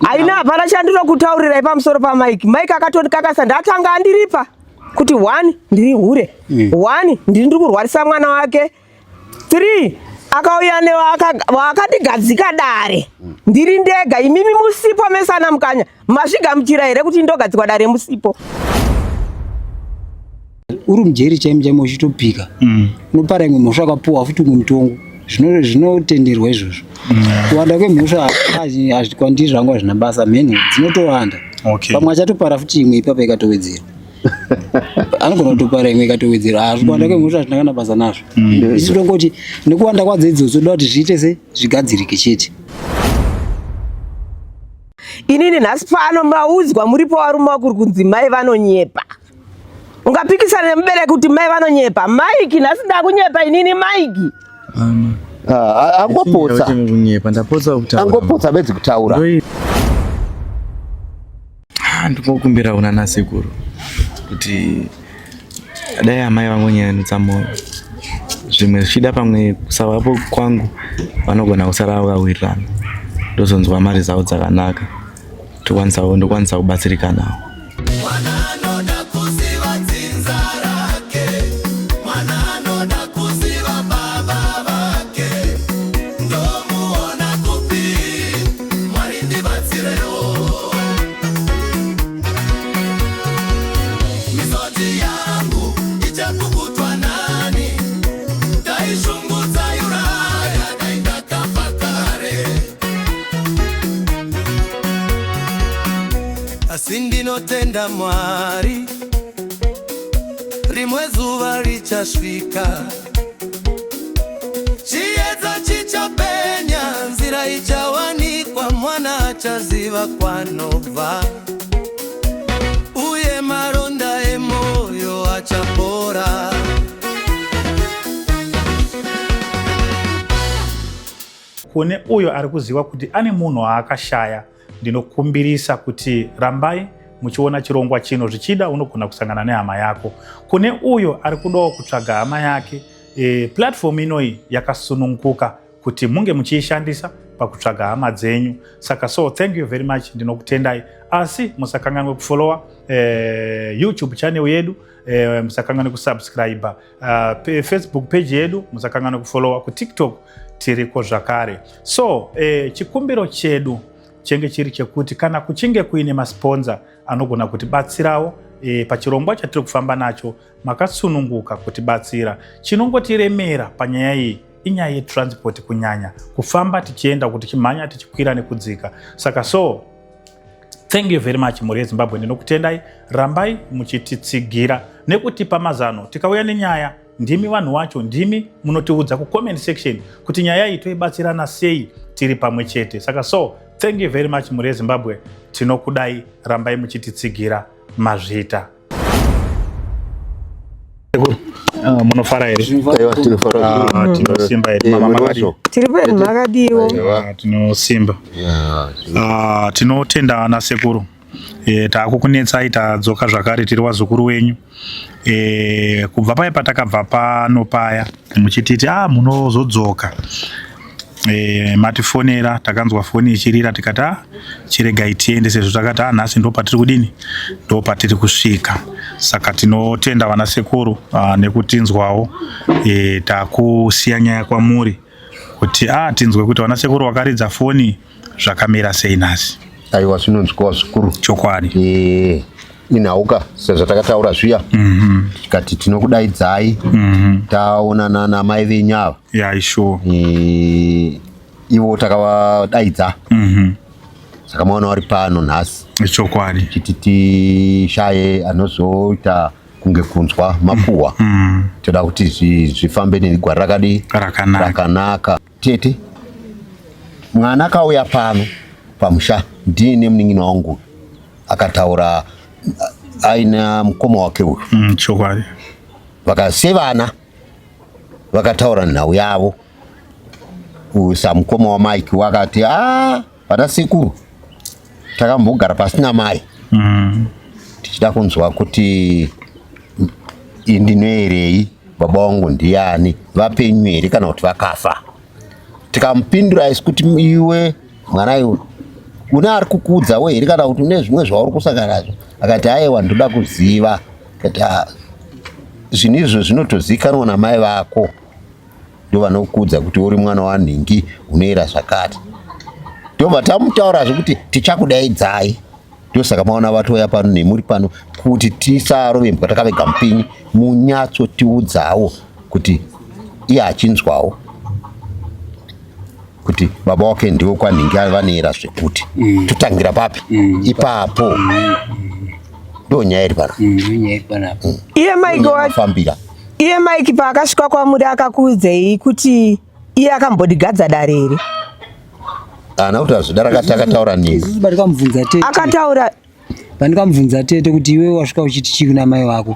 Aina hapana chandinokutaurirai pamusoro paMike. Mike akatondikakasa ndatanga andiripa kuti one ndiri hure one ndiri ndiri kurwarisa mwana wake three akauya newakandigadzika dare ndiri ndega imimi musipo mesana mukanya mazvigamuchira here kuti ndogadzikwa dare musipo uri mujeri chaimo chaimo uchitopika unopara imwe mhosva wakapuwa futi umwe mutongo zvinotenderwa izvozvo kuwanda kwemhosva kwandiri zvangu hazvina basa mheni dzinotowanda pamwe achatopara futi imwe ipapa ikatowedzera anogona kutopara imwe ikatowedzera hazvi kuwanda kwemhosva hazvina kana basa nazvo isu tongoti nekuwanda kwadzo idzodzo toda kuti zviite se zvigadzirike chete. Inini nhasi pano maudzwa muripo varume vakuri kunzi mai vanonyepa. Ungapikisana nemubereki kuti mai vanonyepa. Mike nhasi ndakunyepa inini Mike. Ah, angopotsa kunyepa ndapotsa kutaura angopotsa bedzi kutaura Ah, ndingokumbira kuna nasekuru kuti dai amai vangonyanutsa mwoyo zvimwe zvichida pamwe kusavapo kwangu vanogona kusara vakawirirana ndozonzwa mari dzavo dzakanaka tokwanisawo ndokwanisa kubatsirikanawo. Mwana anoda kuziva dzinza rake, mwana anoda kuziva baba vake, ndomuona kupi? Mwari ndibatsirewo. Misodzi yangu ichapukutwa nani? Dai shungu dzaiuraya, dai ndakafa kare. Asi ndinotenda Mwari, rimwe zuva richasvika, chiedza chichapenya, nzira ichawanikwa, mwana achaziva kwanobva, uye maronda emoyo achapora. Kune uyo ari kuziva kuti ane munhu waakashaya, ndinokumbirisa kuti rambai muchiona chirongwa chino. Zvichida unogona kusangana nehama yako. Kune uyo ari kudawo kutsvaga hama yake, platform inoyi yakasununguka kuti munge muchiishandisa pakutsvaga hama dzenyu. Saka so thank you very much, ndinokutendai. Asi musakanganwe kufollowa YouTube channel yedu, musakanganwe kusubscribe Facebook page yedu, musakanganwe kufollowa kuTikTok tiriko zvakare. So chikumbiro chedu chenge chiri chekuti kana kuchinge kuine masponsa anogona kutibatsirawo pachirongwa chatiri kufamba nacho, makasununguka kutibatsira. Chinongotiremera panyaya iyi inyaya yetransport, kunyanya kufamba tichienda kuti tichimhanya tichikwira nekudzika. Saka so thank you very much mhuri yeZimbabwe, ndinokutendai. Rambai muchititsigira nekutipa mazano. Tikauya nenyaya, ndimi vanhu vacho, ndimi munotiudza kucomment section kuti nyaya iyi toibatsirana sei tiri pamwe chete. Saka so thank you very much mhuri yeZimbabwe, tinokudai, rambai muchititsigira. Mazvita. Munofara here? Aiwa, tinofara. Ah, tinosimba here? Mama, makadii? Tiri peni, makadiwo? Ah, tinosimba. Ah, tinotenda ana sekuru. Taakukunetsai, tadzoka zvakare tiri wazukuru wenyu. Kubva paya patakabva pano paya muchititi munozodzoka, matifonera, takanzwa foni ichirira tikati chiregai tiende, sezvo takati nhasi ndo patiri kudini, ndo patiri kusvika. Saka tinotenda vana sekuru nekutinzwawo. Takusiya nyaya kwamuri kuti tinzwe kuti vana sekuru vakaridza foni zvakamira sei nhasi. Aiwa, zvinonzwiwa zvikuru. Chokwadi. Inhauka sezvatakataura zviya, tikati tinokudaidzai taonana namai venyu ava. Ya, isure. Ivo takavadaidza, saka maona vari pano nhasi. Chokwadi. Chiti tishaye anozoita kunge kunzwa makuhwa, toda kuti zvifambe negwara rakadii? Rakanaka. Rakanaka. Tete, mwana akauya pano pamusha ndiine munin'ina wangu, akataura aina mukoma wake uyu. Chokwadi. Vakasevana, vakataura nhau yavo. Uyu samukoma waMike wakati, a vana sekuru, takambogara pasina mai, tichida kunzwa kuti ndinoerei, baba vangu ndiani, vapenyu here kana kuti vakafa. Tikamupindura isu kuti iwe mwana iwe Une ari kukuudzawo here kana kuti une zvimwe zvauri kusangana nazvo? Akati aiwa, ndoda kuziva. Akati ah, zvinhu izvo zvinotozikanwa namai vako, ndovanokuudza kuti uri mwana wanhingi unoera zvakati. Ndobva tamutaurazve kuti tichakudaidzai, ndosaka maona vatouya pano nemuri pano kuti tisarove mbwa takavega mupinyi, munyatsotiudzawo kuti iye achinzwawo kuti baba wake ndiwo kwanhingi vanoera zvekuti totangira papi ipapo. Ndo nyaya iri pano. Nyaya iri panapa. Iye Mike Fambira. Iye Mike paakasvika kwamuri akakuudzei kuti iye akambodigadza dare here? Ana kuti azvida rakati akataura nini. Isusu pandikamubvunza tete, Akataura. Pandikamubvunza tete kuti iwe wasvika uchiti chii kuna mai vako,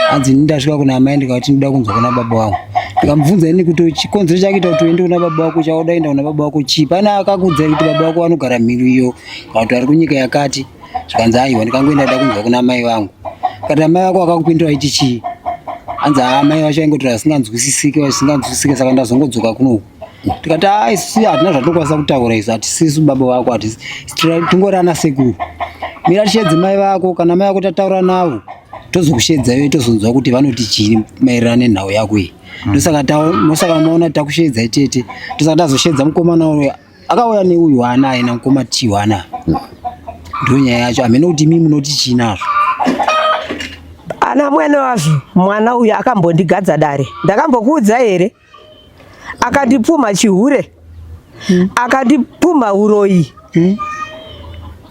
hanzi ini ndasvika kuna mai ndikati ndinoda kunzwa kuna baba vangu. Ndikamubvunza ini kuti chikonzero chakuita kuti uende kuna baba vako, chauda kuenda kuna baba vako chii? Pane akakuudza kuti baba vako vanogara mhiri iyo kana kuti vari kunyika yakati? Zvikanzi aiwa, ndikangoenda nda kunzwa kuna mai vangu. Kati amai vako vakakupindura iti chii? Hanzi haa, mai vacho aingotaura zvisinganzwisisike zvisinganzwisisike, saka ndazongodzoka kunoku. Tikati haa, isusu hatina zvatinokwanisa kutaura, isu hatisisu baba vako, hatisi, tingori ana sekuru. Mira tishedze mai vako, kana mai vako tataura navo tozokushedza iwe, tozonzwa kuti vanoti chii maererano nenhau yako iyi. Ndosaka ndosaka maona takushedza tete, ndosaka tazoshedza mukomana uyu akauya neuyu waanaye namukoma T waanaye. Ndo nyaya yacho, hamene kuti imi munoti chii nazvo. Ana mwene wazvo, mwana uyu akambondigadza dare, ndakambokuudza here? Akandipumha chihure, akandipumha uroyi,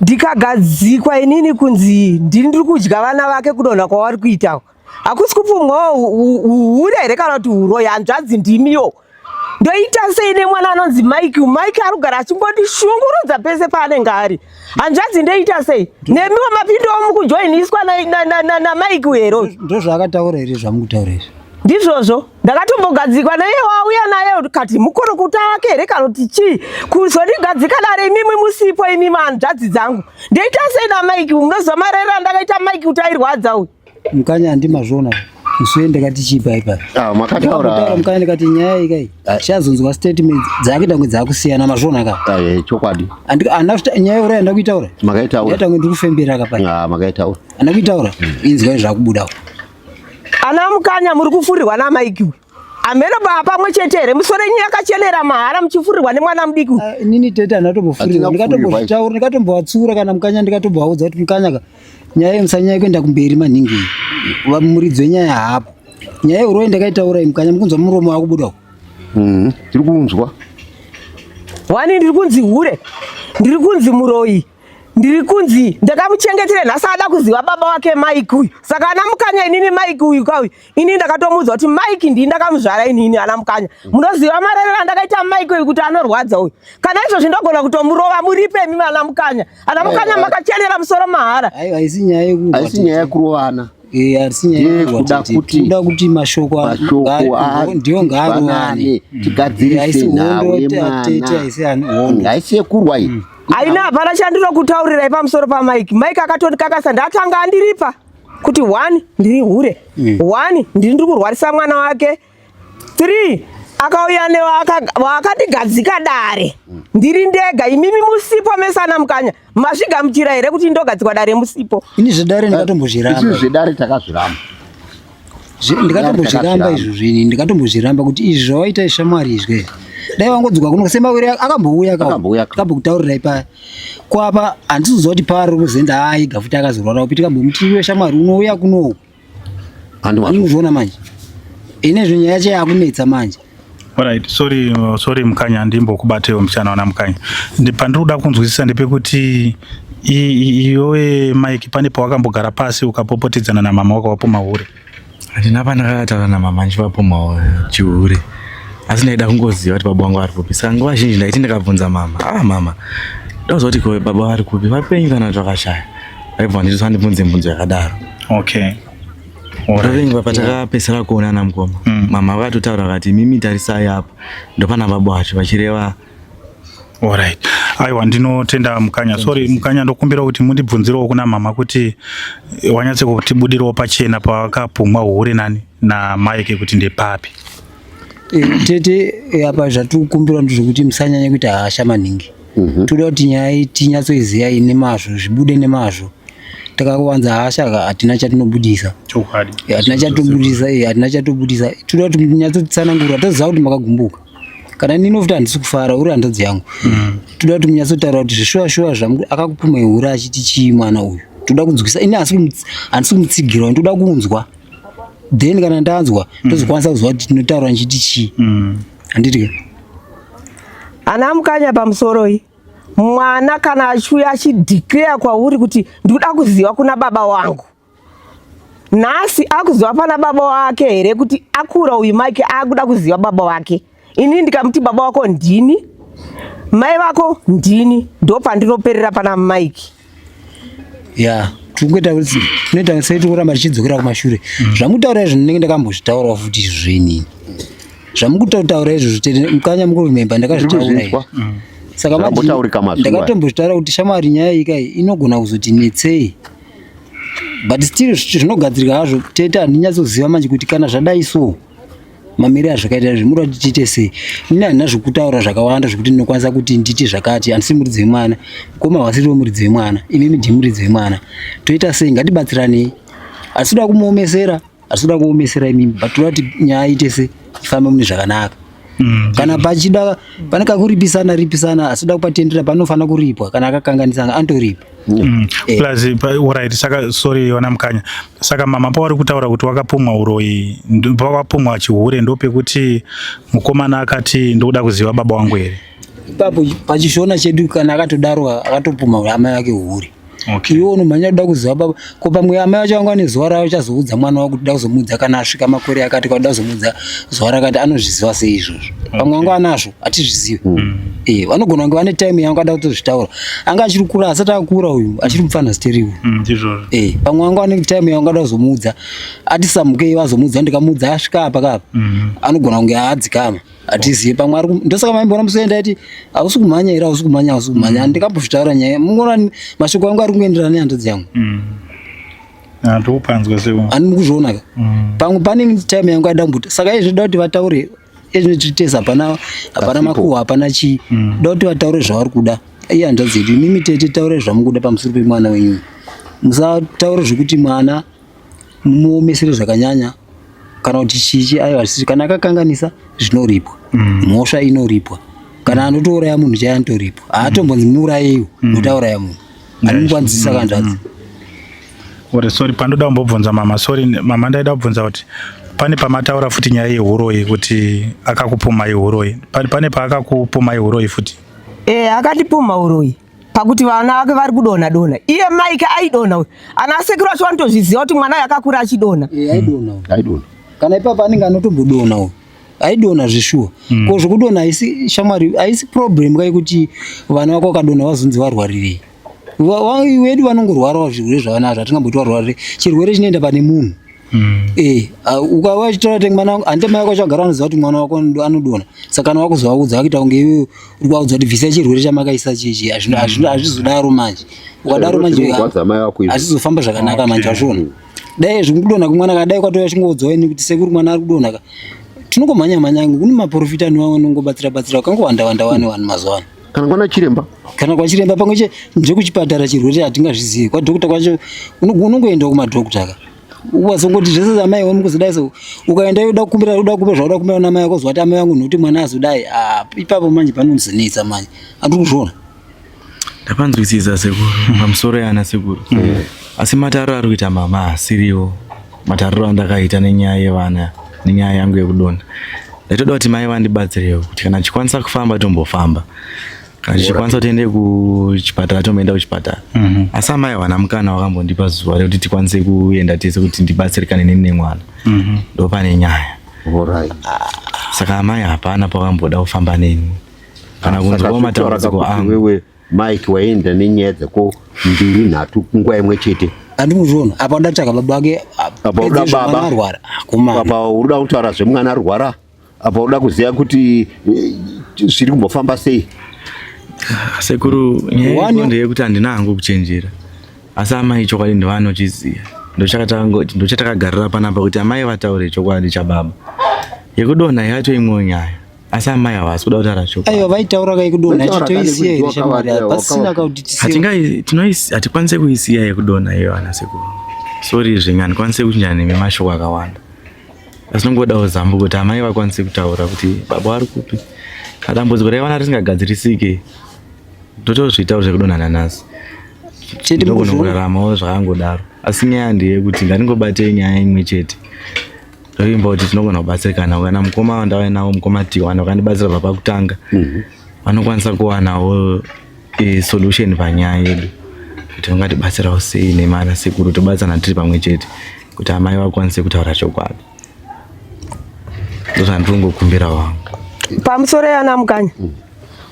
ndikagadzikwa inini kunzi ndini ndiri kudya vana vake. Kudonha kwavari kuita hakusi kupumwawo uhure here kana kuti uroyi? Hanzvadzi, ndimiyo, ndoita sei nemwana anonzi Mike? Mike ari kugara achingondishungurudza pese paanenge ari. Hanzvadzi, ndoita sei nemiwo? Mapindawo mukujoiniswa naMike here uyu? Ndozvaakataura here zvamukutaura izvi? Ndizvozvo, ndakatombogadzikwa naye, wauya naye kati mukorokota wake here kana kuti chii, kuzondigadzika dare imimi musipo, imimi hanzvadzi dzangu. Ndoita sei naMike? Munoziva marero andakaita Mike kuti airwadza uyu. Mukanya, handimazviona musuye, ndakati chii paipa? Ah, makataura. Ndakataura mukanya, ndikati nyaya iyi kai tichazonzwa statement dzaakuita kunge dzaakusiyana, mazviona ka? Ah, chokwadi. Nyaya ura yandakuitaura Makaitaura. Yaita kunge ndiri kufembera kapa. Ah, makaitaura. Andakuitaura inzwai zvakubudawo. Ana Mukanya, muri kufurirwa naMike uyu, hameno baa pamwe chete here? Musoro yenyu yakachenera mahara, muchifurirwa nemwana mudiki uyu. Ah, inini tete handatombofurira. Hatina kufurirwa. Ndikatombozvitaura, ndikatombovatsura kana mukanya, ndikatombovaudza kuti mukanya ka, nyaya iyi musanyanya kuenda kumberi maningi iyi. Muridzi wenyaya haapo. Nyaya yeuroyi ndakaitaura iyi, mukanya, mukunzwa muromo wakubudawo. Tiri kunzwa. Wani ndiri kunzi hure, ndiri kunzi muroyi, ndiri kunzi ndakamuchengetera, nhasi ada kuziva baba wake Mike uyu. Saka ana Mukanya, inini Mike uyu kauyu, inini ndakatomuudza kuti Mike ndini ndakamuzvara inini. Ana Mukanya, munoziva marerero andakaita Mike uyu kuti anorwadza uyu. Kana izvozvi ndogona kutomurova, muripe imi ana Mukanya. Ana Mukanya, makachenera musoro mahara. Aiwa, haisi nyaya yekurwa. Haisi nyaya yekurovana. Eh, haisi nyaya yekurwa, Yekuda tete. kuti Kuda kuti mashoko mashoko ndiwo ngaarovane. avanane, tigadzirise Haisi nhau hondo, tete, yemwana. haisi hondo. Haisi yekurwa iyi. Aina hapana chandinokutaurirai pamusoro paMike. Mike akatondikakasa, ndatanga andiripa kuti one, ndiri hure, one, ndiri ndiri kurwarisa mwana wake, three, akauya newakandigadzika dare ndiri ndega imimi musipo mese. Ana Mukanya, mazvigamuchira here kuti ndogadzikwa dare musipo? Ini zvedare ndikatombozviramba. Isusu zvedare takazviramba. Ndikatombozviramba izvozvo, ini ndikatombozviramba kuti izvi zvawaita ishamwari izvi, dai wangodzoka kuno semawere akambouya. Akambouya ka. Akambokutaurirai paya kwapa, handisi kuziva kuti paari kuzoenda aiga futi akazorwara upi. Tikambomuti iwe shamwari unouya kunoku. Handimazvo. Anozviona manje, inezvo nyaya yacho yakunetsa manje. Alright, sorry, sorry Mukanya, ndimbokubatewo muchana wana Mukanya. Pandiri kuda kunzwisisa ndepekuti iwewe Mike, pane pawakambogara pasi ukapopotedzana namama wako wapuma hure? Handina pandakataura namama ndichivapumawo chihure, asi ndaida kungoziva kuti baba vangu vari kupi. Saka nguva zhinji ndaiti ndikabvunza mama, ah mama, ndakuziva kuti ko baba vari kupi, vapenyu kana kuti vakashaya, vaibva vanditi vandibvunze mibvunzo yakadaro. Okay. Alright. Rovengwa patakapedzisira kuonana mukoma, mama vakatotaura vakati mimi tarisai apa ndopana baba vacho, vachireva. Alright. Aiwa, ndinotenda Mukanya. Sorry Mukanya, ndokumbira kuti mundibvunzirewo kuna mama kuti wanyatse kutibudirawo pachena pawakapumwa hure nani naMike kuti ndepapi. Tete, apa zvatiri kukumbira ndezvekuti musanyanya kuita hasha maningi. Toda kuti nyaya iyi tinyatsoiziva iyi nemazvo, zvibude nemazvo. Takawanza hasha ka, hatina chatinobudisa. Chokwadi. Hatina chatobudisa, hatina chatobudisa. Toda kuti munyatsotsanangura, toziva kuti makagumbuka. Kana nini futi handisi kufara, uri hanzvadzi yangu. Toda kuti munyatsotaura kuti zvishuwa shuwa zvamu akakupumha hure achiti chii mwana uyu. Toda kunzwisa, ini handisi kumutsigira, ndoda kunzwa. Then kana ndanzwa, tozokwanisa kuziva kuti tinotaura ndichiti chii. Handiti ka? Ana Mukanya, pamusoroi, mwana kana achiuya achideclare kwauri kuti ndikuda kuziva kuna baba wangu, nhasi akuziva pana baba wake here kuti akura uyu Mike akuda kuziva baba wake? Inini ndikamuti baba wako ndini, mai vako ndini, ndo pandinoperera pana Mike. Ya, tikuita kuti tinoita sei, tikuramba tichidzokera kumashure. Zvamutaura izvo ndinenge ndakambozvitaurawo futi izvozvo inini. Zvamukutotaura izvozvo tete Mukanya, mukurememba ndakazvitaura izvi. Ndikuzvinzwa. Saka manje Zvakambotaurika mazuva aya. Ndakatombozvitaura kuti shamwari, nyaya iyi kai inogona kuzoti netsei, but still zvinogadzirika hazvo tete. Handinyatsoziva manje kuti kana zvadai so, mamiriro azvakaita zvimuda kuti tiite sei. Ini handina zvekutaura zvakawanda zvekuti ndinokwanisa kuti nditi zvakati. Handisi muridzi wemwana, mukoma vasiriwo muridzi wemwana, imimi ndii muridzi wemwana. Toita sei? Ngatibatsiranei. Hatisi kuda kumuomesera, hatisi kuda kuomesera imimi, but toda kuti nyaya iite se ifambe mune zvakanaka. Kana pachida pane kakuripisana, ripisana, asi kuda kupatendera panofanira kuripwa. Kana akakanganisa anotoripa. Plus alright, saka sorry wana Mukanya, saka mama pavari kutaura kuti wakapumwa uroyi, pawakapumwa chihure, ndopekuti mukomana akati ndokuda kuziva baba wangu here? Ipapo pachishona chedu, kana akatodaro akatopuma amai vake hure. Iwe unomhanya kuda kuziva baba ko, pamwe amai vacho vanga vane zuva ravo chazoudza mwana wako kuti da kuzomuudza kana asvika makore akati, kauda kuzomuudza zuva rakati, anozviziva sei izvozvo? Pamwe vanga vanazvo, hatizvizivi. Vanogona kunge vane time yanga ada kutozvitaura, anga achiri kura, asati akura uyu, achiri mufana steri uyu. Ndizvozvo. Pamwe vanga vane time yanga ada kuzomuudza, ati samukei vazomuudza, ndikamuudza asvika apa kapa, anogona kunge adzikama, hatizivi. Pamwe ari ndosaka maimbona musoenda ati hausi kumhanya here, hausi kumhanya, hausi kumhanya. Handikambozvitaura nyaya, mungoona mashoko angu ari kungoenderana nehanzvadzi yangu. Ah, ndikupanzwa sewo. Ani mukuzviona ka, pamwe pane time yangu aida kumbuti. Saka izvi da kuti vataure izvi titese, hapana hapana Asipo. Makuhwa hapana chii, da kuti vataure zvavari kuda. Iye hanzvadzi yedu, imimi tete, taure zvamukuda pamusoro pemwana wenyu. Musataure zvekuti mwana mumuomesere zvakanyanya kana kuti chichi, aiwa, zvisiri. Kana akakanganisa zvinoripwa, mhosva inoripwa. Kana anotouraya munhu chaiye anotoripwa, haatombonzi muurayiwo nokuti auraya munhu. Anomukwanzisa kanzvadzi. Ore, sorry, pandoda kumbobvunza mama. Sorry mama, ndaida kubvunza kuti pane pamataura futi nyaya yehuroyi, kuti akakupumai huroyi. Pane paakakupumai huroyi futi? Akatipumha uroyi pakuti vana vake vari kudonha donha. Iye Mike aidonha uyu, ana asekuru acho vanotozviziva kuti mwana uyu akakura achidonha. Aidonha uyu. Aidonha. Kana ipapo anenge anotombodonha uyu, aidonha zvishuwa. Ko zvekudonha haisi shamwari, haisi problem kai kuti vana vako vakadonha vazonzi varwarirei. Wedu vanongorwarawo zvirwere zvavanazvo, hatingamboti varwarire chirwere chinoenda pane munhu. Ukauya uchitora kuti mwana wangu, handiti mai vako vachagara vanoziva kuti mwana wako anodonha? Saka kana wakuzovaudza vakuita kunge iwewe uri kuvaudza kuti bvisai chirwere chamakaisa chichi. Hazvizodaro manje. Ukadaro manje Zvinorwadza mai vako izvo. hazvizofamba zvakanaka manje, wazviona? Dai zvikudonha kumwana kadai kwatouya chingoudzawo ini kuti sekuru, mwana ari kudonha ka, tinongomhanya mhanya. Kune maprofita anongobatsira batsira vakangowanda wanda wani vanhu mazuva ano. Kana kwana chiremba. Kana kwachiremba, pamwe che ndekuchipatara chirwere hatingazvizivi. Kwadhokta kwacho unongoendawo kumadhokta ka, ukazongoti zvese amai wangu kuzodai so, ukaenda uda kukumbira, uda kukumbira zvauda kukumbira namai vako, zovati amai vangu nokuti mwana azodai. Ah, ipapo manje panonzinetsa manje, handiri kuzviona. Ndapanzwisisa sekuru, pamusoro yana sekuru. Asi mataro ari kuita mama haasiriwo matariro andakaita nenyaya yevana, nenyaya yangu yekudonha. Ndaitoda kuti mai vandibatsirewo kuti kana tichikwanisa kufamba tombofamba, kana tichikwanisa kuti tiende kuchipatara tomboenda kuchipatara. Asi amai havana mukana wakambondipa zuva rekuti tikwanise kuenda tese kuti ndibatsirikane neni nemwana. Ndo pane nyaya. Alright. Saka amai hapana pakamboda kufamba neni kana kunzwawo matambudziko angu. Wewe Mike waenda nenyaya dzako mbiri nhatu nguva imwe chete. Handiri kuzviona apa uda kutsvaga baba vake. Apa uda baba. Arwara akomana. Apa uda kutaura zvemwana arwara, apa uda kuziva kuti zviri kumbofamba sei. Sekuru, nyaya iripo ndeyekuti handina hangu kuchenjera, asi amai chokwadi ndovanochiziva. Ndochatakagarira panapa kuti amai vataure chokwadi chababa. Yekudonha yacho imwewo nyaya. Asi amai havasi kuda kutaura chokwadi. Aiwa vaitaura kai kudonha Vaitaura kani chitoisiya here kuti shamwari wakavata, pasina wakavata. ka kuti tisiye. Hatingai tinoisi hatikwanise kuisiya yekudonha iyo ana sekuru. Sorry zvenyu handikwanise kuchinjana nemi mashoko akawanda. Asi nongodawo zambo kuti amai vakwanise kutaura kuti baba vari kupi. Kana dambudziko raiwana risingagadzirisike totozviitawo zvekudonha nanhasi. Chete Ndogona mukuzviona. kuraramawo zvakangodaro. Asi nyaya ndeyekuti ngatingobatei nyaya imwe chete. Ndovimba kuti tinogona kubatsirikana kana mukoma wandauya nawo mukoma Tiwana vakandibatsira kubva pakutanga vanokwanisa kuwanawo e, solution panyaya yedu kuti vangatibatsirawo sei nemana sekuru tobatsana tiri pamwe chete kuti amai vakwanise kutaura chokwadi ndozvandiri wangu Pamusoro yana Mukanya,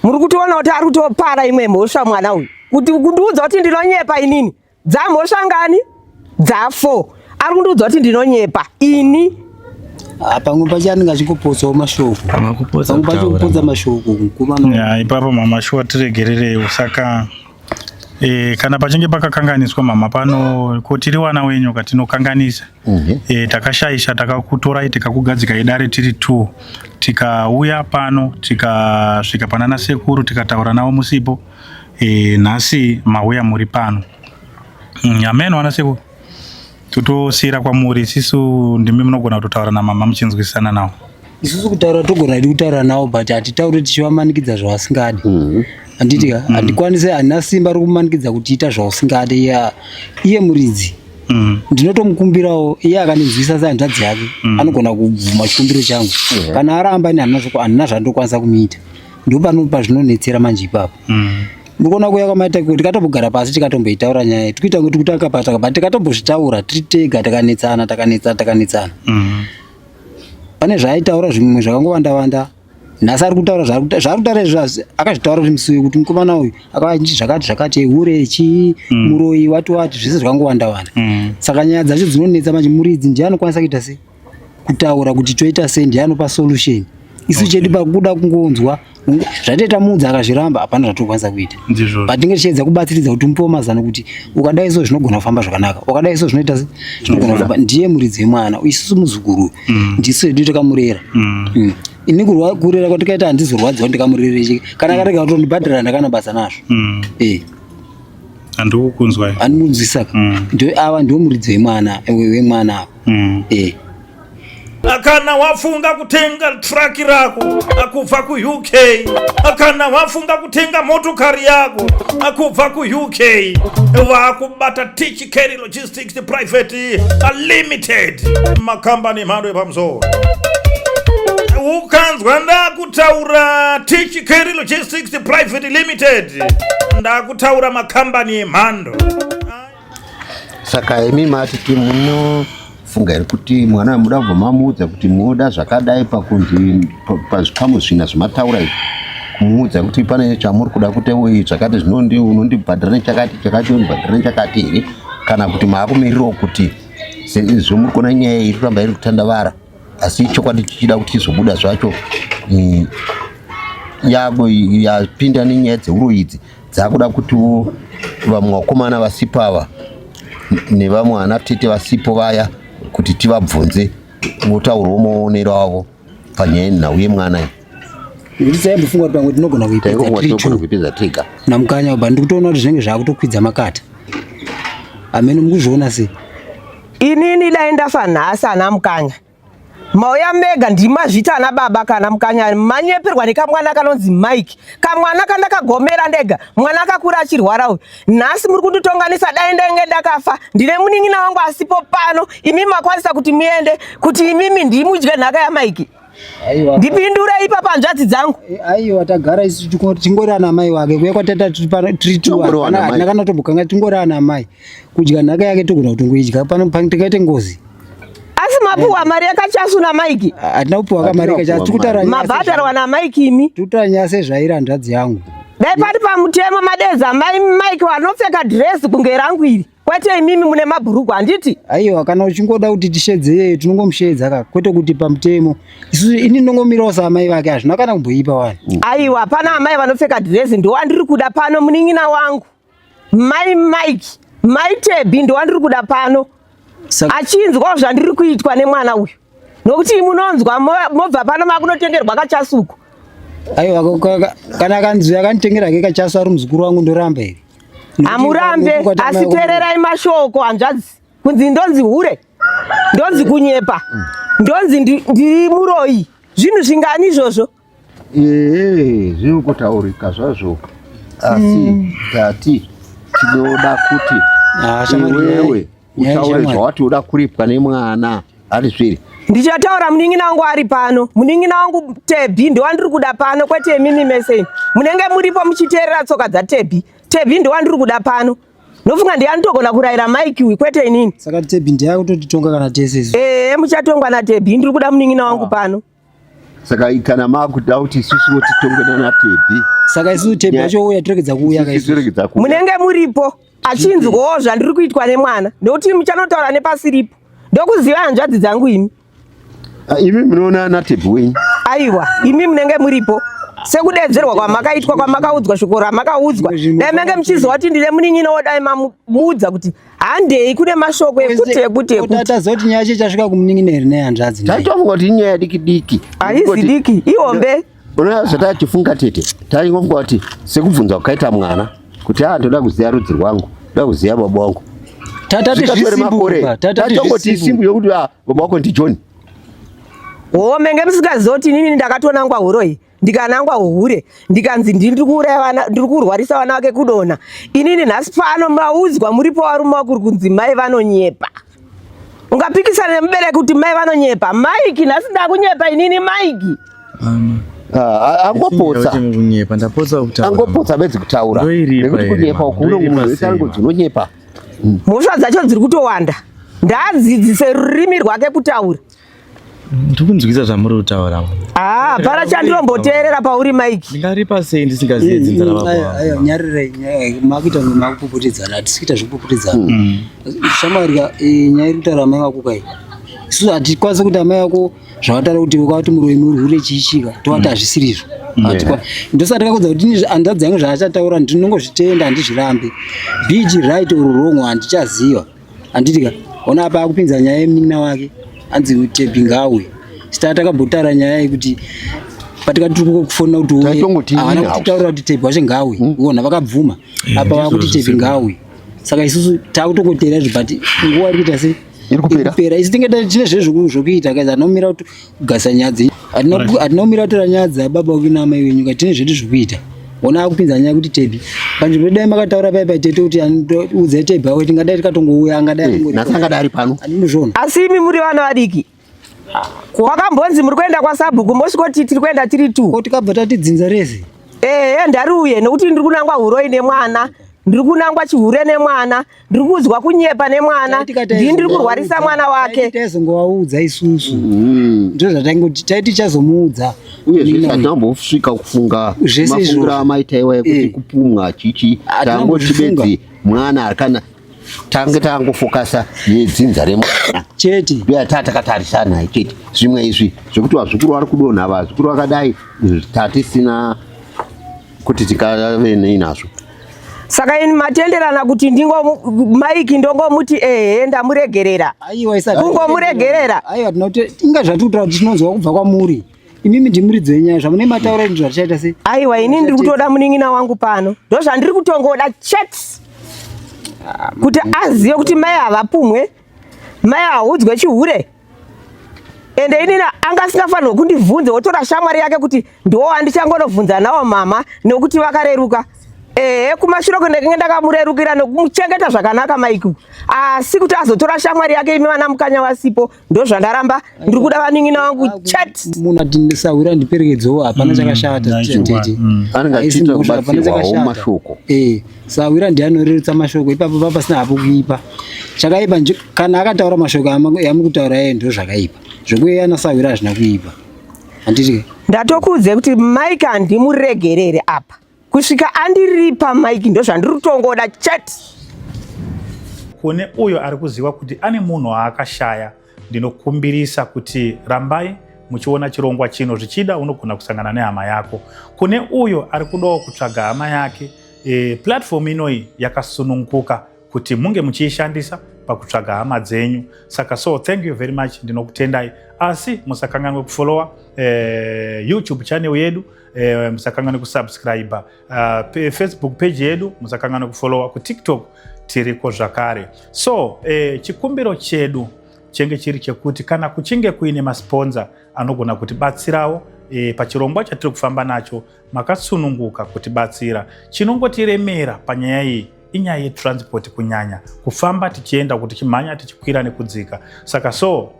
muri kutoona kuti ari kutopara imwe mhosva mwana uyu, kuti kundiudza kuti ndinonyepa inini. Dzamhosva ngani? Dza4. Ari kundiudza kuti ndinonyepa ini. Ah, pamwe pacho anenge achingopotsawo mashoko. Pamwe kupotsa Pamwe pacho kutaura, kupotsa mama. mashoko mukomana. Ya, ipapo mama shuwa tiregererewo saka e, kana pachinge pakakanganiswa mama pano ko tiri wana wenyu katinokanganisa e, takashaisha takakutorai tikakugadzika idare tiri two tikauya pano tikasvika panana sekuru tikataura navo musipo e, nhasi mauya muri pano ameno ana sekuru totosiira kwamuri isisu ndimi munogona kutotaura namama muchinzwisisana nawo. Isusu kutaura togona hedu kutaura nawo but hatitauri tichivamanikidza zvavasingadi. Handiti ka handikwanise handina simba rekumanikidza kuti ita zvausingade iye iye muridzi. Ndinotomukumbirawo iye akandinzwisa sehanzvadzi yake anogona kubvuma chikumbiro changu. Kana aramba ini handina handina zvandokwanisa kumuita. Ndopano pazvinonetsera manje ipapo. Ndikuona kuya kwamaita kuti tikatombogara pasi tikatomboitaura nyaya iyi. Tikuita kuti kutanga pataka but tikatombozvitaura tiri tega takanetsana takanetsana takanetsana. Pane zvaaitaura zvimwe zvakangowanda wanda. Nhasi ari kutaura zvaari kutaura izvi akazvitaura kuti musi uyu kuti mukomana uyu akava zvakati zvakati hure chii muroyi wati wati zvese zvakangowanda wanda. Saka nyaya dzacho dzinonetsa manje muridzi ndiye anokwanisa kuita sei? Kutaura kuti toita sei ndiye anopa solution. Isu chedu pakuda kungonzwa zvatoita muudza akazviramba hapana zvatokwanisa kuita. Ndizvo. Patinge tichiedza kubatsiridza kuti umupewo mazano kuti ukadai so zvinogona kufamba zvakanaka, ukadai so zvinoita se zvinogona kufamba. Ndiye muridzi wemwana, isusu muzukuru ndisu hedu takamurera. Ini kurera kwatikaita handizorwadziwa ndikamurerere kana akarega kutondibhadhara ndakana basa nazvo. Eh. Handikukunzwa. Handimunzwisaka. Ndio ava ndio muridzi wemwana wemwana ava. Eh. Kana wafunga kutenga truck rako kubva kuUK, kana wafunga kutenga motokari yako kubva kuUK, vakubata Teach Carry Logistics Private Limited, makambani mhando yepamusoro. Ukanzwa ndakutaura Teach Carry Logistics Private Limited, ndakutaura makambani emhando. Saka imi mati munofunga here kuti mwana muda kubva mamuudza kuti munoda zvakadai pakunzi pazvikamu zvina zvamataura izvi, kumuudza kuti pane chamuri kuda kuti uyi zvakati zvinondi unondibhadhara nechakati chakati unondibhadhara nechakati here, kana kuti maakumirirawo kuti sezvo muri kuona nyaya iri kuramba iri kutandavara asi chokwadi chichida kuti chizobuda zvacho yapinda nenyaya dzeuroyi idzi dzakuda kutiwo vamwe vakomana vasipo ava nevamwe ana tete vasipo vaya kuti tivabvunze votaurawo maonero avo panyaya yenhau yemwana iyi. Nekuti taimbofunga kuti pamwe tinogona kuipedza Taingofunga tiri tinogona two kuipedza tega. namukanya but ndikutoona kuti zvinenge zvakutokwidza makata. Amene mukuzviona sei? Inini dai ndafa nhasi ana Mukanya. Mauya mega ndimazvita ana baba kana Mukanya manyeperwa nekamwana kanonzi Mike. Kamwana kandakagomera ndega, mwana akakura achirwara uyu. Nhasi muri kunditonganisa dai ndainge ndakafa. Ndine munin'ina wangu asipo pano, imi makwanisa kuti muende kuti imimi ndimudye nhaka yaMike. Aiwa. Ndipindure ipapa hanzvadzi dzangu. Aiwa tagara isu tingori ana mai wake kuya kwatata tiri pano tiri two Tingori ana mai. hatina kana tombokanga tingori ana mai kudya nhaka yake togona kutongoidya pano tikaite ngozi. Asi mapuwa mari yakachasu naMike. Hatina kupuwa kamari Hatina kachasu kupuwa tikutaura nyaya Mabhadharwa naMike imi. tikutaura nyaya sezvairi hanzvadzi yangu. Dai pari pamutemo madedza mai Mike vanopfeka dress kunge rangu iri. Kwete imimi mune mabhurugu handiti? Aiwa kana uchingoda kuti tishedze iyeyo tinongomushedza ka kwete kuti pamutemo. Isu ini ndinongomirawo saamai vake hazvina kana kumboipa wani. Aiwa pana amai vanopfeka dress ndowandiri kuda pano munin'ina wangu. Mai Mike, mai Tebi ndowandiri kuda pano. Achinzwa zvandiri kuitwa nemwana uyu. Nokuti munonzwa mobva pano makunotengerwa kachasuku. Aiwa, kana akanzi akanditengera ke kachasu ari muzukuru wangu, ndoramba here? Hamurambe, asi teererai mashoko, hanzvadzi. Kunzi ndonzi hure, ndonzi kunyepa, ndonzi ndiri muroyi. Zvinhu zvingani izvozvo? Ehe, zviri kutaurika zvazvo, asi tati tinoda kuti Ah, shamwari, iwewe nyaya utaure shamwari. zvawati uda kuripwa nemwana ari zviri. Ndichataura munin'ina wangu ari pano. Munin'ina wangu Tebhi ndowandiri kuda pano, kwete imimi mese munenge muripo muchiteerera tsoka dzaTebhi. Tebhi ndowandiri kuda pano. Nofunga ndiye anotogona kurayira Mike uyu, kwete inini. Saka Tebhi ndiye akutotitonga kana tese isu? Ehe, muchatongwa naTebhi. Ndiri kuda munin'ina wangu pano. Saka kana makuda kuti isusu titongwe nanaTebhi, Saka isusu Tebhi wacho uya tiregedza kuuya ka isu? tiregedza kuuya. Munenge muripo achinzwawo zvandiri kuitwa nemwana, nekuti muchanotaura nepasiripo. Ndokuziva hanzvadzi dzangu imi. Ah, imi munoona naTebhi wenyu? Aiwa, imi munenge muripo sekudedzerwa kwamakaitwa, kwamakaudzwa shoko ramakaudzwa. Dai mange muchiziva kuti ndine munin'ina, wodai mamuudza kuti handei kune mashoko ekuti ekuti ekuti. Taziva kuti nyaya yacho ichasvika kumunin'ina here nehanzvadzi? Taitofunga kuti inyaya diki diki. Haisi diki, ihombe. Unoona zvatatifunga tete, taingofunga kuti sekubvunza kwakaita mwana kuti a ndoda kuziva rudzi rwangu, ndoda kuziva baba wangu. Tatati Zvikatore makore zvisimbu, tatati tatongoti zvisimbu. simbu yokuti ah, baba wako ndiJohn. Ho, menge musingaziva kuti inini ndakatonangwa huroyi, ndikanangwa uhure, ndikanzi ndiri kuuraya vana, ndiri kurwarisa vana vake kudonha. Inini nhasi pano maudzwa muripo varume vakuri kunzi mai vanonyepa. Ungapikisana nemubereki kuti mai vanonyepa? Maiki, nhasi ndakunyepa inini, Maiki? Ah, angopotsa. Kunyepa ndapotsa kutaura. Angopotsa bedzi kutaura. Ndoiripa Nekuti here, kunyepa mama? uku uno Ndoiripa munhu wese sei, anongonzi mama? unonyepa. Mhosva dzacho dziri kutowanda. Ndadzidzise rurimi rwake kutaura. Ndikunzwisa zvamuri kutaura. Ah, hapana chandinomboteerera pauri, Maiki. Ndingaripa sei ndisingazive dzinza Aiwa, rababa? aiwa, nyarirai nyaya, makuita kunge makupopotedzana. Hatisi kuita zvekupopotedzana, shamwari ka. Nyaya iri kutaura amai vako kai, isusu hatikwanisi kuti amai vako zvavataura kuti ukavati muroyi, murhure, chiichika, tovati hazvisiri izvo. Ndosati ndakakudza kuti ini hanzvadzi yangu zvaachataura ndinongozvitenda, handizvirambi. Be it right or wrong, handichaziva, handiti ka? Ona apa akupinza nyaya yemunin'ina wake, anzi Tebhi ngauye. Sita takambotaura nyaya yekuti patikati tiri kufonera kuti uye, Taitongoti havana in-house. kutitaurira kuti Tebhi wacho ngauye. Uona vakabvuma apa vakuti Ndizvozvo. Tebhi ngauye. Saka isusu takutongoteera izvo, but nguva iri kuita sei? Iri kupera. Isu tinge tine zvezvo zvokuita kazi anomira kuti kugasa nyaya dzenyu, hatina kumira kutora nyaya dzababa wako naamai wenyu ka. Tine zvedu zvokuita. Ona akupinza nyaya kuti Tebhi panzvimbo, dai makataura pai paitete kuti udzai Tebhi ako, tingadai tikatongouya, angadai Nhasi angadai ari pano. Andinozviona. Asi imi muri vana vadiki. Kwakambonzi muri kuenda kwasabhuku, mosvikoti tiri kuenda tiri two. Ko tikabva tati dzinza rese? Ehe, ndariuye nekuti ndiri kunangwa huroi nemwana, ndiri kunangwa chihure nemwana, ndiri kuzwa kunyepa nemwana, ndini ndiri kurwarisa mwana wake. Taizongovaudza isusu, ndo zvataingoti taiti tichazomuudza. Uye zvese hatinambosvika kufunga Zvese mafungiro izvozvo. amaita iwa ekuti kupumwa chichi. Hatina Tangoti kumbozvifunga. bedzi mwana, kana tange tangofokasa yedzinza remwana chete. Ndoya takatarisana chete. Zvimwe izvi zvekuti vazukuru vari kudonha, vazukuru vakadai, izvi tatisina kuti tingave nei nazvo. Saka ini matenderana kuti ndingo Maiki ndongomuti ehe, ndamuregerera? Aiwa, isati. Kungomuregerera? Aiwa, tinoti inga zvatiri kutaura kuti tinonzwa kubva kwamuri imimi, ndimuridzi wenyaya. Zvamune mataura ndizvo zvatichaita sei? Aiwa, ini ndiri kutoda munin'ina wangu pano, ndo zvandiri kutongoda chete, kuti azive kuti mai havapumwe, mai haudzwe chihure. Ende inini anga asingafanirwe kundibvunze, wotora shamwari yake kuti ndo wandichangonobvunza nawo mama, nekuti vakareruka. Ehe, kumashure ndenge ndakamurerukira nokumuchengeta zvakanaka Maiku, asi kuti azotora shamwari yake imi vana mukanya wasipo, ndo zvandaramba. Ndiri kuda vanin'ina wangu chete. Munhu ati sahwira ndiperekedzewo, hapana chakashata, tete. Anenge Haisi achiita mhosva, hapana kubatsirwawo chakashata. mashoko. Sahwira ndiye anorerutsa mashoko ipapo, pa pasina hapo kuipa. Chakaipa kana akataura mashoko yamukutaura iye, ndo zvakaipa. Zvekuuya nasahwira hazvina kuipa, handiti? Ndatokuudze kuti Mike handimuregerere apa kusvika andiripa. Mike, ndo zvandiri kutongoda chete. Kune uyo ari kuziva kuti ane munhu waakashaya, ndinokumbirisa kuti rambai muchiona chirongwa chino. Zvichida unogona kusangana nehama yako. Kune uyo ari kudawo kutsvaga hama yake, platform inoyi yakasununguka kuti munge muchiishandisa. pakutsvaga hama dzenyu. Saka so thank you very much, ndinokutendai. Asi musakanganwe kufollowa YouTube channel yedu, musakanganwe kusubscribe Facebook page yedu, musakanganwe kufollowa kuTikTok tiriko zvakare. So chikumbiro chedu chenge chiri chekuti kana kuchinge kuine masponsor anogona kutibatsirawo pachirongwa chatiri kufamba nacho, makasununguka kutibatsira. Chinongotiremera panyaya iyi inyaya yetransport, kunyanya kufamba tichienda, kuti tichimhanya tichikwira nekudzika. Saka so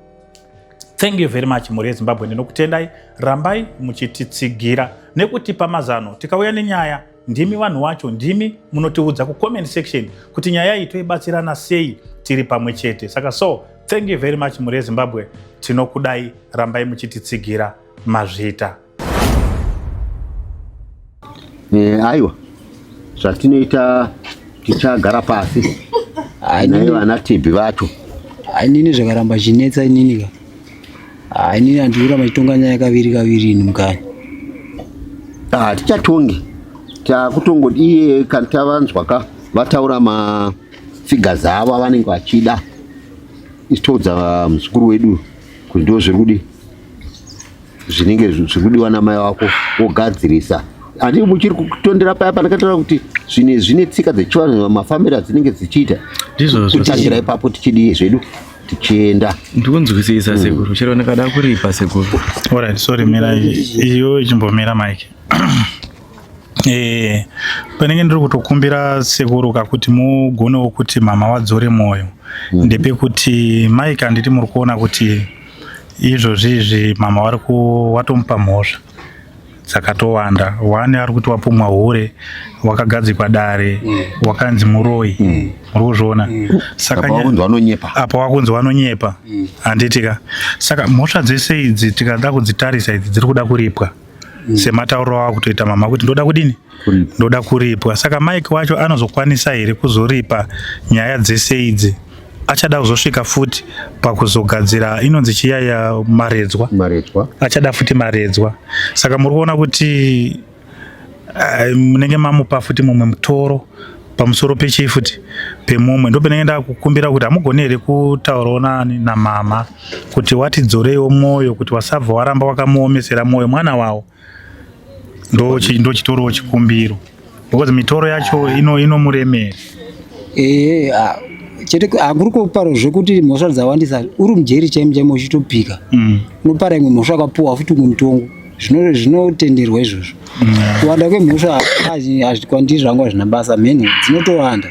thank you very much, mhuri yeZimbabwe, ndinokutendai. Rambai muchititsigira nekutipa mazano. Tikauya nenyaya, ndimi vanhu vacho, ndimi munotiudza kucomment section kuti nyaya iyi toibatsirana sei tiri pamwe chete. Saka so thank you very much, mhuri yeZimbabwe, tinokudai. Rambai muchititsigira. Mazvita. Aiwa, zvatinoita, tichagara pasi naye vana tibhi vacho. Inini zvakaramba chinetsa inini ka, inini handikuramba chitonga nyaya kaviri kaviri ini mukanya. Ah, tichatongi takutongoti iye kana tavanzwa ka vataura mafigures avo avanenge vachida, isitoudza muzukuru wedu kuti ndo zviri kudi zvinenge zviri kudiwa namai vako, wogadzirisa. Handi muchiri kutondera paya pandakataura kuti zvine tsika dzechivanhu, mafambiro adzinenge dzichiita? Ndizvozvo. Kutangira ipapo tichidii zvedu, tichienda. Ndikunzwisisa sekuru, chero ndikada kuripa sekuru. Alright, sorry, mira iyo, ichimbomira Mike. Panenge ndiri kutokumbira sekuru kakuti mugonewo kuti mama wadzore mwoyo, ndepekuti Mike, handiti muri kuona kuti izvozvi izvi mama vari watomupa mhosva dzakatowanda. One, ari kuti wapumwa hure, wakagadzikwa dare, wakanzi muroyi. Muri kuzviona? Saka Apa wakunzi vanonyepa. Apa wakunzi wanonyepa, handiti ka? Saka mhosva dzese idzi tikada kudzitarisa, idzi dziri kuda kuripwa, sematauriro awa kutoita mama kuti ndoda kudini? Kuripwa. Ndoda kuripwa. Saka Mike wacho anozokwanisa here kuzoripa nyaya dzese idzi? Achada kuzosvika futi pakuzogadzira inonzi chiyaya maredzwa. Maredzwa. Achada futi maredzwa. Saka muri kuona kuti munenge mamupa futi mumwe mutoro pamusoro pechii futi pemumwe. Ndopenenge ndakukumbira kuti hamugoni here kutaurawo nani namama kuti watidzoreiwo mwoyo, kuti wasabva waramba wakamuomesera mwoyo mwana wavo. Ndochitorowo chikumbiro, because mitoro yacho inomuremera. Ehe, chete hakuri kuparo zvekuti mhosva dzawandisa. Uri mujeri chaimo chaimo uchitopika, unopara imwe mhosva akapuwa futi umwe mutongo. Zvinotenderwa izvozvo. Kuwanda kwemhosva kwandiri zvangu hazvina basa, mheno dzinotowanda.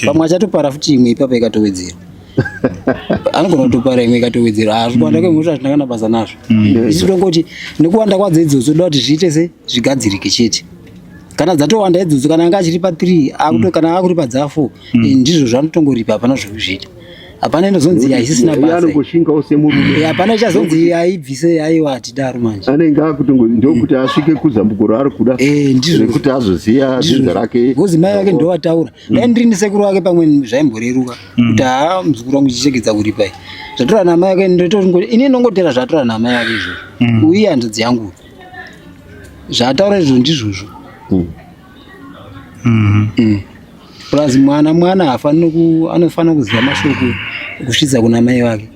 Pamwe achatopara futi imwe ipapo ikatowedzera, anogona kutopara imwe ikatowedzera. Kuwanda kwemhosva hazvina kana basa nazvo. Isu tongoti nekuwanda kwadzo idzodzo toda kuti zviite se zvigadzirike chete. Kana dzatowanda idzodzo, kana anga achiripa 3 akuto, kana akuripa dza 4, ndizvo zvanotongoripa. Hapana zvekuzviita, hapana inozonzi haisisina Iye basa. anongoshingawo semurume. Hapana ichazonzi aibvise, aiwa, hatidaro manje. Anenge akutongo ndokuti asvike kuzambuko raari kuda. Ndizvo. Rekuti azoziya dzinza rake. Because mai vake ndovataura. Dai ndiri ndisekuru wake pamwe zvaimboreruka kuti haa, muzukuru wangu chichegedza kuripa iyi zvatora namai vake. Ini ndongotera zvatora namai vake izvozvo. Uye hanzvadzi yangu zvaataura izvozvo ndizvozvo. Plus mwana haafaniri anofanira kuziva mashoko kusvitsa kuna mai vake.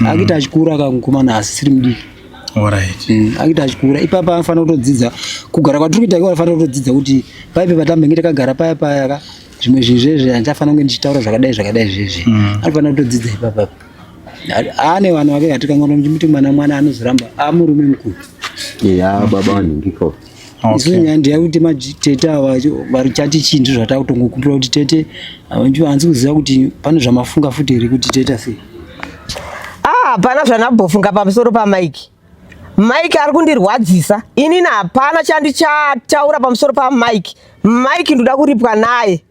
Akiti achikura akamukomana asisiri mudiki. Akiti achikura ipapa anofanira kutodzidza kugara kwatiri kuita iko. Anofanira kutodzidza kuti paipe patambenge takagara paya paya ka, zvimwe zvinhu zvezvi handichafanira kunge ndichitaura zvakadai zvakadai zvezvi. Anofanira kutodzidza ipapapa. Ane vanhu vake hatikanganwa muchimuti mwana anozoramba amurume mukuru. Ya baba vanhingiko. Isu nyaya ndeyekuti matete ava vari chati chii, ndizvo zvatakutongokumbira kuti tete hanzi kuziva kuti pane zvamafunga futi here kuti toita sei. Ah, hapana zvandambofunga pamusoro paMike. Mike ari kundirwadzisa inini. Hapana chandichataura pamusoro paMike. Mike ndoda kuripwa naye,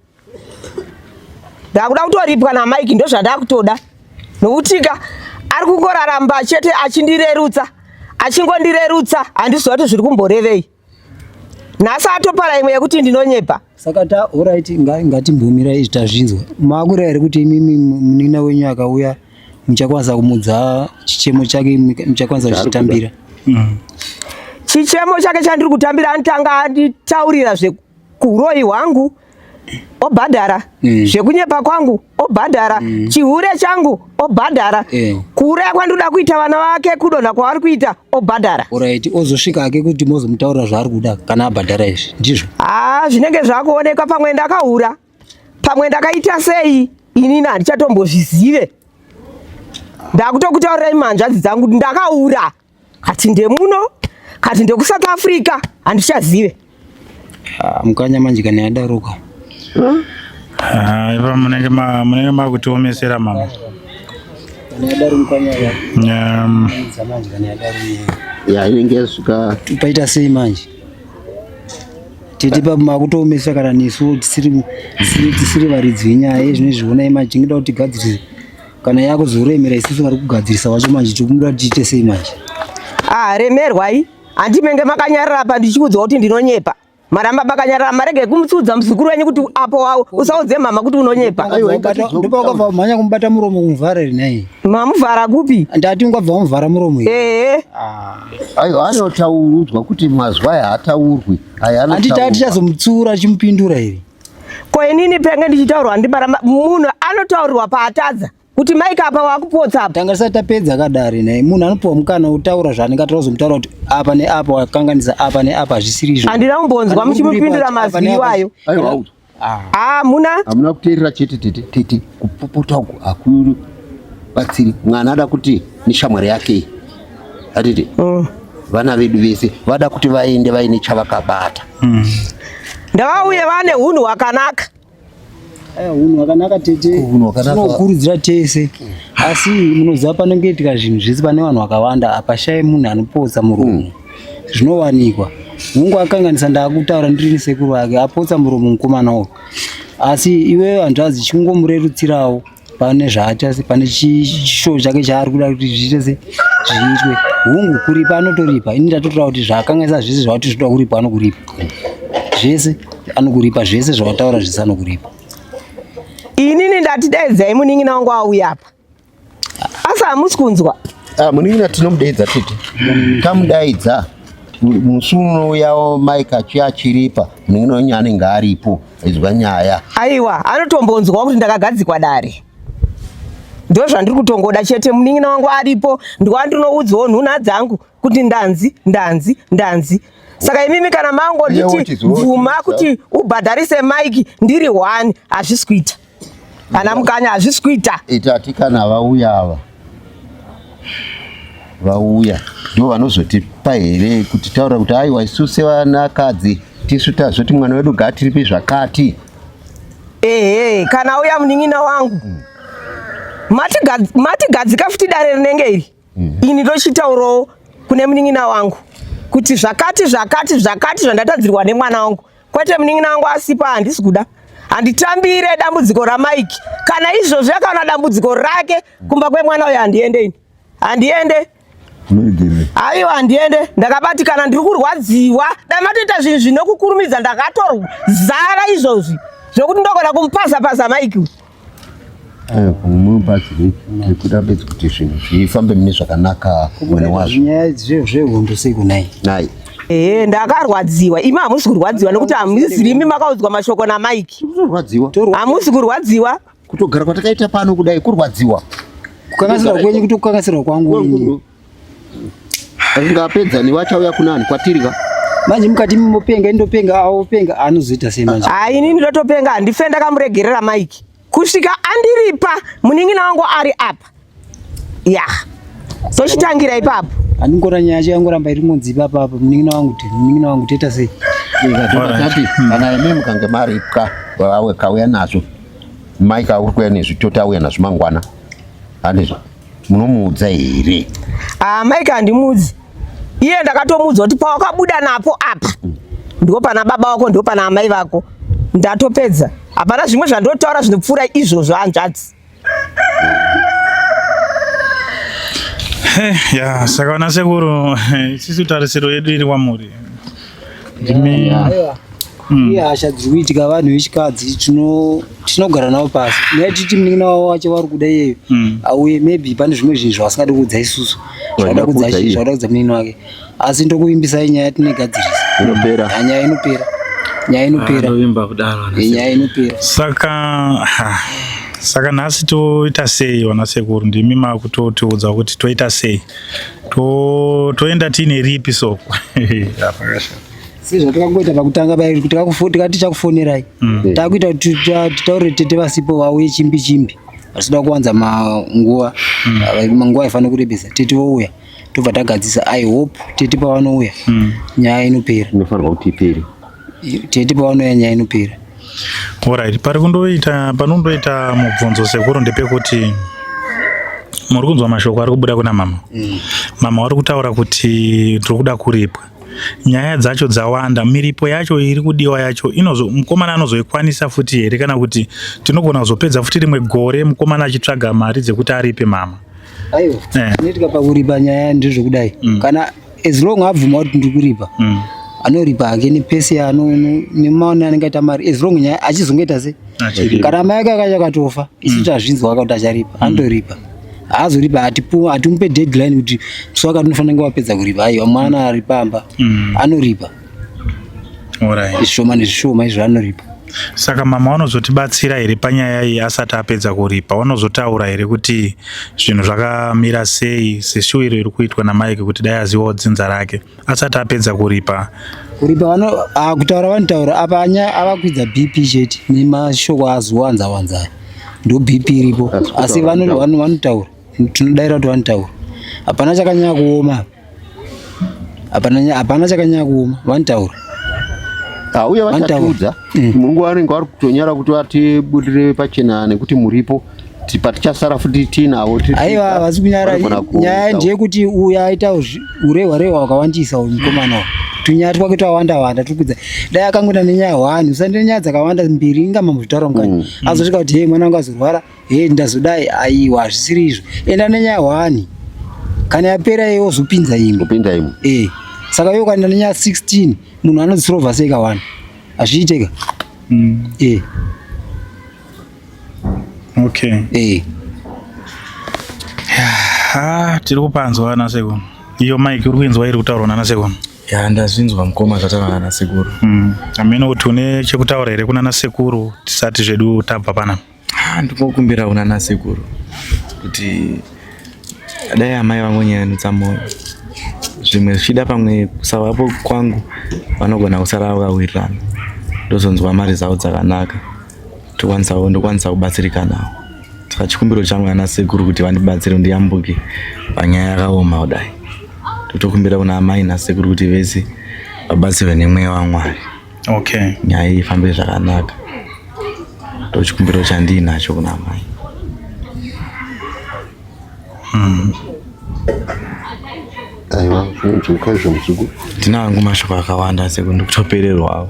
ndakuda kutoripwa naMike, ndo zvandakutoda, nokutika ari kungoraramba chete achindirerutsa, achingondirerutsa. Handiziva kuti zviri kumborevei. Nhasi atopara imwe yekuti ndinonyepa. Saka ta alright, ngatimbomira izvi, tazvinzwa. Makureva here kuti imimi munin'ina wenyu akauya muchakwanisa kumudza chichemo chake, muchakwanisa kuchitambira? Chichemo chake chandiri kutambira, anotanga anditaurira zvekuuroyi hwangu. Obhadhara. Zvekunyepa kwangu obhadhara. Chihure changu obhadhara. Kuuraya kwandinoda kuita vana vake, kudonha kwavari kuita obhadhara. Alright, ozosvika hake kuti mozomutaurira zvaari kuda kana abhadhara izvi, ndizvo? Haa, zvinenge zvakuonekwa, pamwe ndakahura, pamwe ndakaita sei, inini handichatombozvizive. Ndakutokutaurirai manzvadzi dzangu kuti ndakaura, kati ndemuno, kati ndekuSouth Africa, handichazive. Ah, mukanya manje kana yadaroka. Ah, ipa munenge munenge makutiomesera mama. Kana yadaro mukanya ya. Manje kana yadaro. Ya inenge yasvika. Paita sei manje? Tete papo makutoomesa kana nesu tisiri tisiri varidzi venyaya yezvinezvi honai manje tingada kuti tigadzirise kana yakuzoremera isusu vari kugadzirisa wacho manje tikuda kuti tiite sei manje? Ah, remerwai. Handimenge makanyarara apa ndichiudzwa kuti ndinonyepa. Maramba makanyarara, marege kumutsiudza muzukuru wenyu kuti apo wawo usaudze mama kuti unonyepa. Ndipo wakabva mhanya kumubata muromo kumuvhara here nhai? Mamuvhara kupi? Ndati ungabva wamuvhara muromo here? Ehe. Aiwa, anotaurudzwa kuti mazwi aya haataurwi. Aya Handiti anotaurwa. tichazomutsuura achimupindura here? Ko inini penge ndichitaurwa ndimaramba munhu anotaurirwa paatadza. Kuti Mike apa wakupotsa apa. Tanga tisati tapedza kadare nhai. Munhu anopiwa mukana wekutaura zvaanenge ataura ozomutaura kuti apa neapa wakanganisa, apa neapa hazvisiri izvo. Handina kumbonzwa Kana uri kuripa muchimupindura apa mazwi neapa. iwayo. Aiwa, audzwa. Ah, muna Hamuna kuteerera chete tete tete kupopota uku hakubatsiri. Mwana ada kuti neshamwari yake iyi. Atete. Vana vedu vese vada kuti vaende vaine chavakabata. Ndavauye vane hunhu hwakanaka. Hunhu hwakanaka tete, Hunhu hwakanaka. tinokurudzira tese, asi munoziva panongoitika zvinhu zvese pane vanhu vakawanda, hapashayi munhu anopotsa muromo. Zvinowanikwa. Hungu akanganisa, ndakutaura ndiri sekuru vake, apotsa muromo mukomana uyu, asi iwewe hanzvadzi chingomurerutsirawo pane zvaaita, pane chishowo chake chaari kuda kuti zviite se zviitwe. Hungu kuripa anotoripa, ini ndatotaura kuti zvaakanganisa zvese zvauti zvinoda kuripa anokuripa zvese, anokuripa zvese zvawataura zvese anokuripa. Inini ndati daidzai munin'ina wangu auya apa, asi hamusi kunzwa. Ah, munin'ina tinomudaidza tete, tamudaidza musi unouyawo Mike achiya achiripa, munin'ina wenyu anenge aripo aizwa nyaya. Aiwa, anotombonzwa kuti ndakagadzikwa dare, ndo zvandiri kutongoda chete. Munin'ina wangu aripo, ndowandinoudzwawo nhunha dzangu kuti ndanzi ndanzi ndanzi. Saka imimi kana mangonditi bvuma kuti ubhadharise Mike ndiri one, hazvisi kuita. Ana Mukanya, hazvisi kuita. Itati kana vauya ava vauya ndo vanozotipa here kuti taura kuti aiwa isu sevanakadzi tisu tazoti mwana wedu gaatiripe zvakati. Ehe, kana auya munin'ina wangu matigadzika futi dare rinenge iri. Ini ndochitaurawo kune munin'ina wangu kuti zvakati zvakati zvakati zvandatadzirwa nemwana wangu, kwete munin'ina wangu asipo. Handisi kuda, handitambire dambudziko raMike. Kana izvozvo yakaona dambudziko rake kumba kwemwana uyo, handiende ini, handiende. Aiwa, handiende, ndakabatikana, ndiri kurwadziwa. Dai matoita zvinhu zvinokukurumidza, ndakatorzara izvozvi zvokuti ndogona kumupaza-paza Mike uyu. Mubatsiri tiri kuda bedzi kuti zvinhu zvifambe mune zvakanaka mwene wazvo. Nyaya zvehondo sei kunai? Nai. Ehe, ndakarwadziwa. Imi hamusi kurwadziwa nekuti hamuzi imi makaudzwa mashoko naMike. Kurwadziwa. Hamusi kurwadziwa. Kutogara kwatakaita pano kudai kurwadziwa. Kukanganisirwa kwenyu kuti kukanganisirwa kwangu ini. Akangapedza ni wachauya kunani kwatiri ka. Manje mukati mopenga, indopenga, aopenga anozoita sei manje? Hai, inini ndotopenga, handife ndakamuregerera Mike kusvika andiripa munin'ina wangu ari apa. Ya, tochitangira ipapo. Handingora nyaya yacho yangoramba iri ngonzi ipapa apa munin'ina wangu ti munin'ina wangu toita sei? Tati kana imi mukange maripwa wawe kauya nazvo Mike auri kuuya nezvi toti auya nazvo mangwana handizvo munomuudza here? Ah, Mike handimuudzi. Iye ndakatomuudza kuti pawakabuda napo apa ndipo pana baba wako, ndipo pana amai vako. Ndatopedza, hapana zvimwe zvandotaura zvinopfuura izvozvo hanzvadzi. Ya, saka vana sekuru, isusu tarisiro yedu iri kwamuri. Ndimi Iye hasha dziri kuitika vanhu vechikadzi tinogara navo pasi. Nyaya titi munin'ina wavo wacho vari kuda iyeyo auye, maybe pane zvimwe zvinhu zvavasingadi kuudza isusu, zvauda kuudza kuudza iye. Zvauda kuudza munin'ina wake, asi ndokuvimbisai nyaya tinegadzirisa. Inopera. Nyaya inopera. Nyaya inopera. Ndovimba kudaro. Eh, nyaya inopera. Saka ha, saka nhasi toita sei vana sekuru? Ndimi makutotiudza kuti toita sei? To toenda tiine ripi soko? Apakashata. Sezvatakangoita pakutanga paya kuti tikati tichakufonerai. Takuita kuti titaure tete vasipo vauye chimbi chimbi. Vasida kuwanza manguva. Manguva aifanira kurebesa. Tete vouya. Tobva tagadzisa. I hope tete pavanouya nyaya inopera. Inofanirwa kuti ipere. Tete pavanouya nyaya inopera. Alright, pari kundoita panondoita mubvunzo sekuru ndepekuti muri kunzwa mashoko ari kubuda kuna mama. Mama vari kutaura kuti tiri kuda kuripwa. Nyaya dzacho dzawanda, miripo yacho iri kudiwa yacho inozo mukomana anozoikwanisa futi here kana kuti tinogona kuzopedza futi rimwe gore mukomana achitsvaga mari dzekuti aripe mama. Aiwa. Inoitika pakuripa nyaya ndezvekudai. Kana as long abvuma kuti ndiri kuripa. Anoripa hake nepesi nemaone anenge aita mari as long nyaya achizongoita se. Achiripa. Kana mai ake akacha akatofa isu tazvinzwa kuti acharipa anoripa. Haazoripa hatimupe deadline kuti musi wakati unofanira kunge wapedza kuripa. Aiwa mwana ari pamba anoripa. Alright. Zvishoma nezvishoma izvo anoripa. Saka mama vanozotibatsira here panyaya iyi asati apedza kuripa? Vanozotaura here kuti zvinhu zvakamira sei seshuwiro iri kuitwa naMike kuti dai azivawo dzinza rake asati apedza kuripa? Kuripa kutaura vanotaura apa anya avakwidza BP chete nemashoko azowanza wanza ndo BP iripo asi vanotaura tinodaira kuti vanotaura hapana chakanyanya kuoma hapana chakanyanya kuoma vanotaura. Uye vachatiudza munguva vanenge vari kutonyara kuti vatibudire pachena nekuti muripo patichasara futi tiinavo. Aiwa havasi kunyara. Nyaya ndeyekuti uyu aita urehwa rehwa hwakawandisa uyu mukomana uyu. Tunyaya twake twawanda wanda tiri dai akangoenda nenyaya hwani usande nenyaya dzakawanda mbiri inga mamuzvitaura mukati azosvika kuti hei mwana wangu azorwara hei ndazodai aiwa hazvisiri izvo enda nenyaya hwani kana yapera iye wozopinza imwe kupinda imwe saka iwe ukaenda nenyaya 16 munhu anodzirovha sei kawani hazviiteka. Okay. Tiri kupanzwa ana sekuru. Iyo Mike uri kuinzwa iri kutaurwa nana sekuru? Ya ndazvinzwa mukoma zvataurwa nana sekuru. Hameno kuti une chekutaura here kunana sekuru tisati zvedu tabva panapa. Ndingokumbira kunana sekuru kuti dai amai vangonyanutsa moyo zvimwe zvichida pamwe kusavapo kwangu vanogona kusara vakawirirana ndozonzwa mari dzavo dzakanaka ndokwanisa kubatsirika nawo. Saka chikumbiro changu ana sekuru kuti vandibatsire ndiyambuke panyaya yakaoma kudai. Totokumbira kuna amai nasekuru kuti vese vabatsirwe nemweya waMwari. Okay. Nyaya iyi ifambe zvakanaka. Ndochikumbiro chandiinacho kuna amai. Aiwa zvinonzwika izvo muzukuru. Ndina hangu mashoko akawanda sekuru ndikutopererwawo.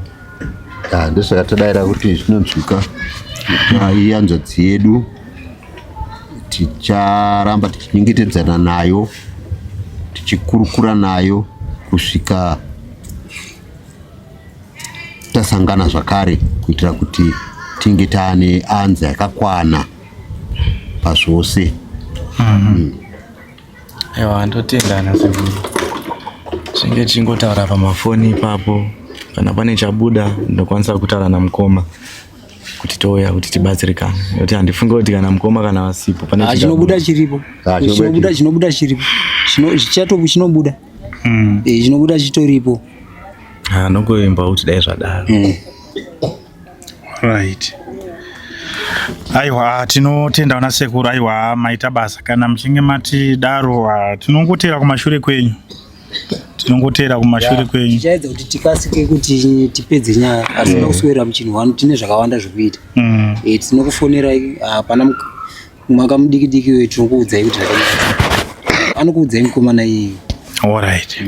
Ndosaka tadaira kuti zvinonzwika. Iyi hanzvadzi yedu ticharamba tichinyengetedzana nayo tichikurukura nayo kusvika tasangana zvakare kuitira kuti tinge taane anza yakakwana pazvose. Aiwa ndotenda ana sekuru. Zvinge tichingotaura pamafoni ipapo kana pane chabuda ndokwanisa kutaura namukoma kuti touya kuti tibatsirikane nekuti handifungi kuti kana mukoma kana vasipo pane chinobuda chiripo. Chinobuda chiripo. Chinobuda. Chinobuda chitoripo. Ndongoimba kuti dai zvadaro. Right. Aiwa tinotenda vana sekuru aiwa maita basa kana muchinge mati daro tinongotera kumashure kwenyu. Tinongotera kumashure kwenyu. Tichaedza kuti tikasike kuti tipedze nyaya asi kuswera muchinhu wanu tine zvakawanda zvekuita. Tinokufonerai hapana mwaka mudiki diki wetu tinokuudzai kuti zvakanaka. Anokuudzai mukomana iyeyu. Alright.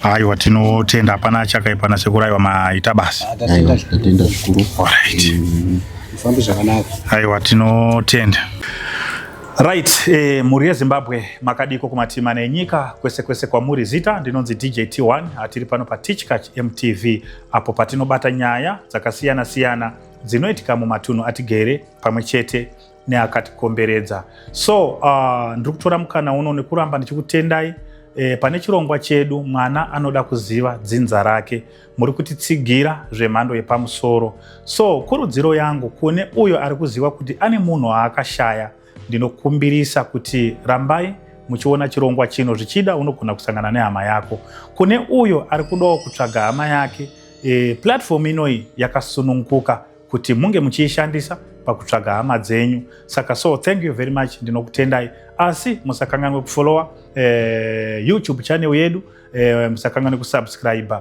Aiwa tinotenda hapana chakaipa nasekuru aiwa maita basa. Tatenda zvikuru. Alright. Mufambe zvakanaka. Aiwa tinotenda. Right, mhuri yeZimbabwe makadiko kumatima nenyika kwese kwese kwamuri. Zita ndinonzi DJ T1 atiri pano paTichkach MTV apo patinobata nyaya dzakasiyana siyana dzinoitika mumatunhu atigere pamwe chete neakatikomberedza. So ndiri kutora mukana uno nekuramba ndichikutendai e, pane chirongwa chedu mwana anoda kuziva dzinza rake. Muri kutitsigira zvemhando yepamusoro. So kurudziro yangu kune uyo ari kuziva kuti ane munhu waakashaya, ndinokumbirisa kuti rambai muchiona chirongwa chino. Zvichida unogona kusangana nehama yako. Kune uyo ari kudawo kutsvaga hama yake, e, platform inoyi yakasununguka kuti munge muchiishandisa pakutsvaga hama dzenyu. Saka so thank you very much, ndinokutendai. Asi musakanganwe kufollowa YouTube channel yedu, musakanganwe kusubscribe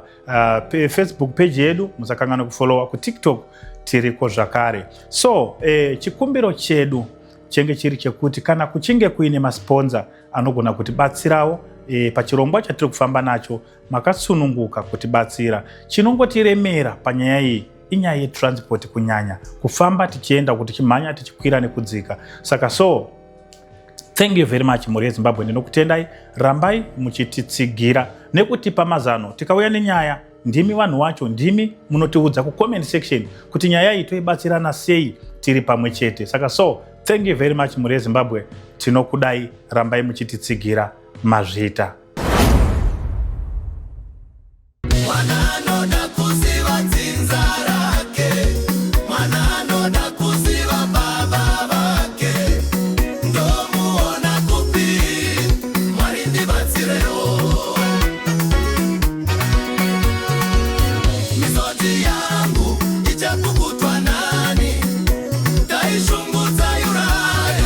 Facebook page yedu, musakanganwe kufollowa kuTikTok, tiriko zvakare. So chikumbiro chedu chenge chiri chekuti kana kuchinge kuine masponsor anogona kutibatsirawo pachirongwa chatiri kufamba nacho, makasununguka kutibatsira. Chinongotiremera panyaya iyi inyaya yetransport, kunyanya kufamba tichienda, kuti tichimhanya, tichikwira nekudzika. Saka so thank you very much, mhuri yeZimbabwe, ndinokutendai. Rambai muchititsigira nekutipa mazano. Tikauya nenyaya, ndimi vanhu vacho, ndimi munotiudza kucomment section kuti nyaya iyi toibatsirana sei tiri pamwe chete. Saka so thank you very much, mhuri yeZimbabwe, tinokudai. Rambai muchititsigira. Mazvita. Mwana anoda kuziva dzinza rake, mwana anoda kuziva baba vake. Ndomuona kupi? Mwari ndibatsirewo. Misodzi yangu ichapukutwa.